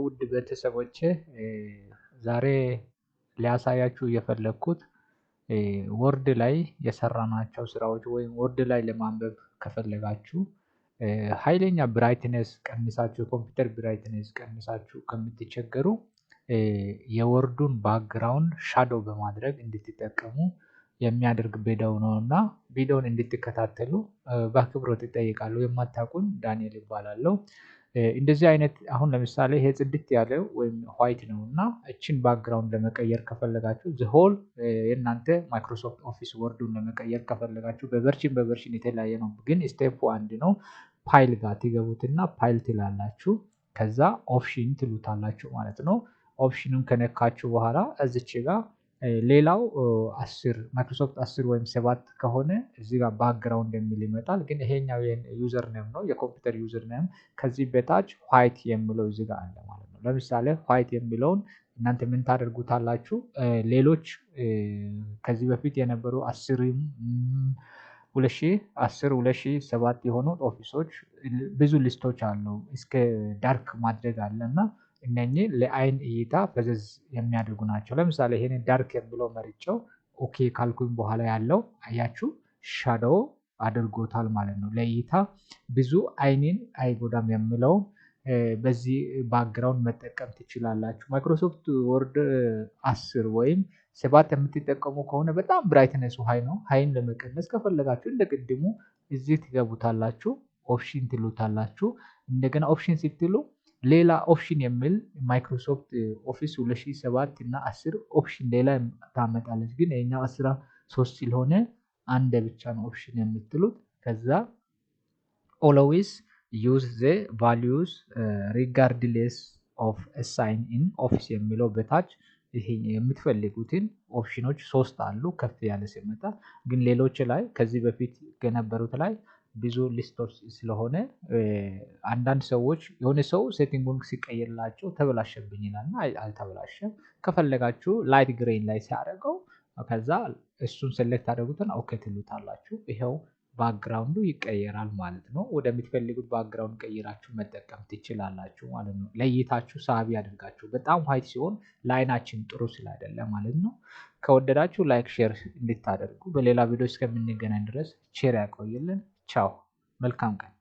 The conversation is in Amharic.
ውድ ቤተሰቦቼ፣ ዛሬ ሊያሳያችሁ የፈለግኩት Word ላይ የሰራናቸው ስራዎች ወይም Word ላይ ለማንበብ ከፈለጋችሁ ኃይለኛ brightness ቀንሳችሁ፣ የኮምፒውተር brightness ቀንሳችሁ ከምትቸገሩ የ Word ኡን background shadow በማድረግ እንድትጠቀሙ የሚያደርግ ቪዲዮ ነው እና ቪዲዮውን እንድትከታተሉ በአክብሮት እጠይቃለሁ። የማታውቁን ዳንኤል እባላለሁ። እንደዚህ አይነት አሁን ለምሳሌ ይሄ ጽድት ያለው ወይም white ነው እና እችን background ለመቀየር ከፈለጋችሁ፣ the whole የእናንተ Microsoft Office Word ኡን ለመቀየር ከፈለጋችሁ በ version በ version የተለያየ ነው፣ ግን step ኡ አንድ ነው። ፋይል ጋር ትገቡትና ፋይል ትላላችሁ። ከዛ option ትሉታላችሁ ማለት ነው። Option ኑን ከነካችሁ በኋላ እዚች ጋር ሌላው 10 ማይክሮሶፍት 10 ወይም 7 ከሆነ እዚህ ጋር background የሚል ይመጣል። ግን ይሄኛው username ነው፣ የኮምፒውተር username። ከዚህ በታች white የሚለው እዚህ ጋር አለ ማለት ነው። ለምሳሌ white የሚለውን እናንተ ምን ታደርጉታላችሁ? ሌሎች ከዚህ በፊት የነበሩ 10ም 2010 2007 የሆኑ Office ኦች ብዙ list ኦች አሉ። እስከ dark ማድረግ አለ እና እነኚህ ለአይን እይታ ፈዘዝ የሚያደርጉ ናቸው። ለምሳሌ ይሄንን dark የሚለው መርጨው okay ካልኩኝ በኋላ ያለው አያችሁ shadow አድርጎታል ማለት ነው። ለእይታ ብዙ አይንን አይጎዳም የሚለውን በዚህ background መጠቀም ትችላላችሁ። Microsoft Word 10 ወይም 7 የምትጠቀሙ ከሆነ በጣም brightness ኡ high ነው። High ን ለመቀነስ ከፈለጋችሁ እንደ ቅድሙ እዚህ ትገቡታላችሁ፣ option ትሉታላችሁ። እንደገና option ስትሉ ሌላ option የሚል Microsoft Office 2007 እና 10 option ሌላ ታመጣለች። ግን ይሄኛው 13 ስለሆነ አንድ ብቻ ነው option የምትሉት። ከዛ always use the values regardless of sign in Office የሚለው በታች ይሄ የምትፈልጉትን option ኖች ሶስት አሉ። ከፍ ያለ ሲመጣ ግን ሌሎች ላይ ከዚህ በፊት ከነበሩት ላይ ብዙ list ኦች ስለሆነ አንዳንድ ሰዎች የሆነ ሰው setting ኡን ሲቀይርላቸው ተበላሸብኝ ይላል እና አልተበላሸም። ከፈለጋችሁ light gray ላይ ሲያደርገው ከዛ እሱን select አድርጉትና okay ትሉታላችሁ። ይኸው background ኡ ይቀየራል ማለት ነው። ወደምትፈልጉት background ቀይራችሁ መጠቀም ትችላላችሁ ማለት ነው። ለእይታችሁ ሳቢ ያደርጋችሁ። በጣም white ሲሆን ለአይናችን ጥሩ ስላይደለ ማለት ነው። ከወደዳችሁ like፣ share እንድታደርጉ፣ በሌላ ቪዲዮ እስከምንገናኝ ድረስ ቸር ያቆየልን። ቻው፣ መልካም ቀን።